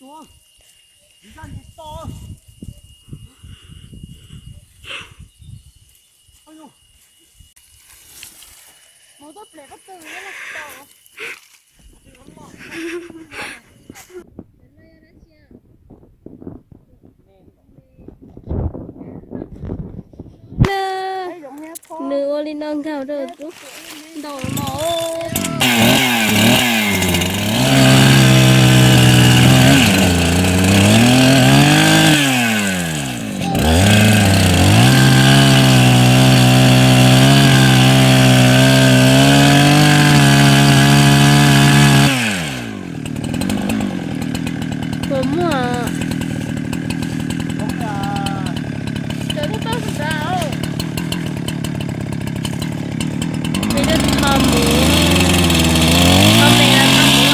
Nws ua li no nkag rau tus ntoo no. Puas muaj? Cov tub toj sawv daws, peb twb tho mus, tho pem los tho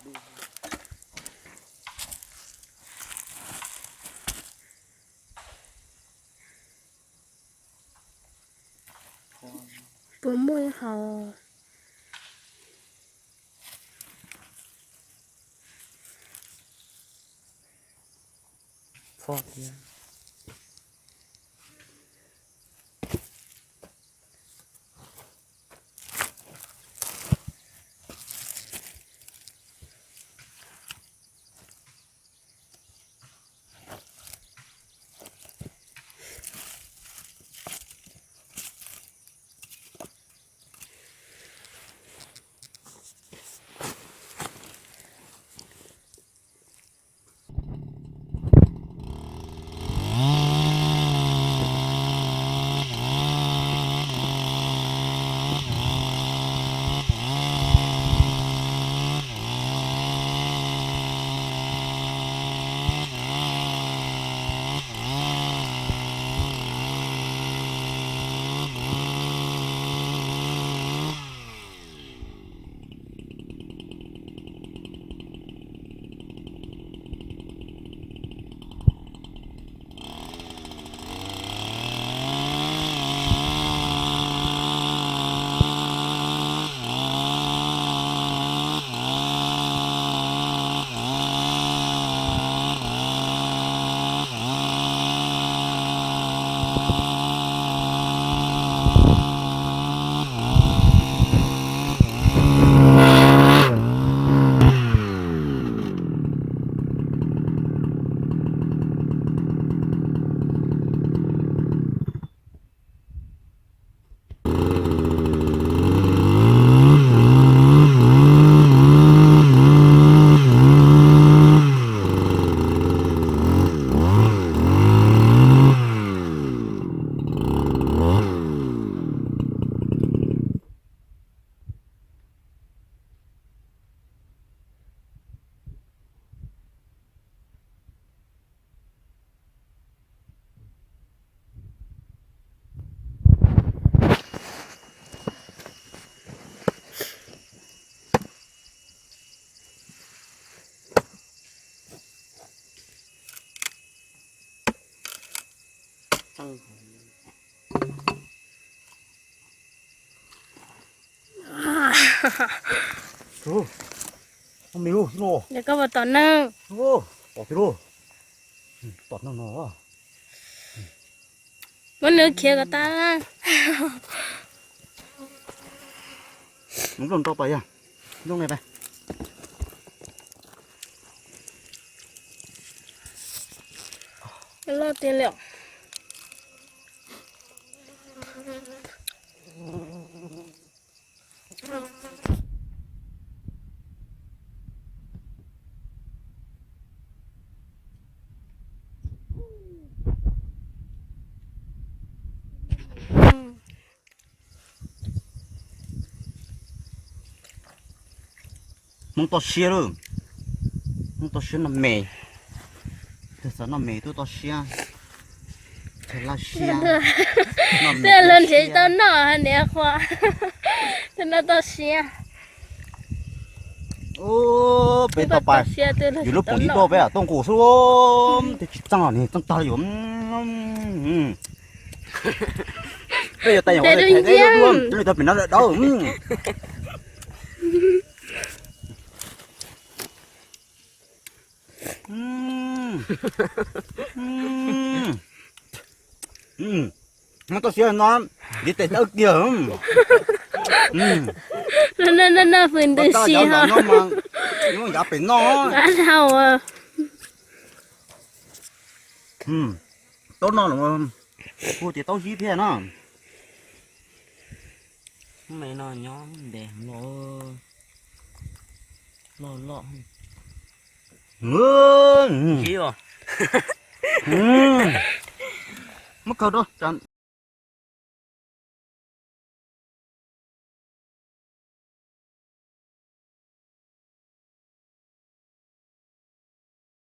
mus. Puas muaj ib hau? Txog thiab. Tus, tus me lub no. Yog koj puas tom neeg? Tom tiag lauj. Tom neeg no. Muab nws khiav kom tas. Nws nrog nrog pas yog nrog ne pas. Loj tiag li os. Hmoob toj siab lauj. Hmoob toj siab noj me. Tus xav noj me twb toj siab. Laj siab. Twb luag nrhiav tau noj niam qhuas. Twb noj toj siab. Peb toj pas yus lub poom yib tuaj peb toj nqus xwb. Twb tsis txeej ni txeej tag li yus. Peb yuav tais yam ua thaum pem no lawm dawb. Muab toj siab no, ntiv tes dawb kiag. No fwm ntws si ho. Nyob yav pem no. Taub no los kuj tias taub zib thiab no. Me no nyob ntev loj loj. Muab khaws rau.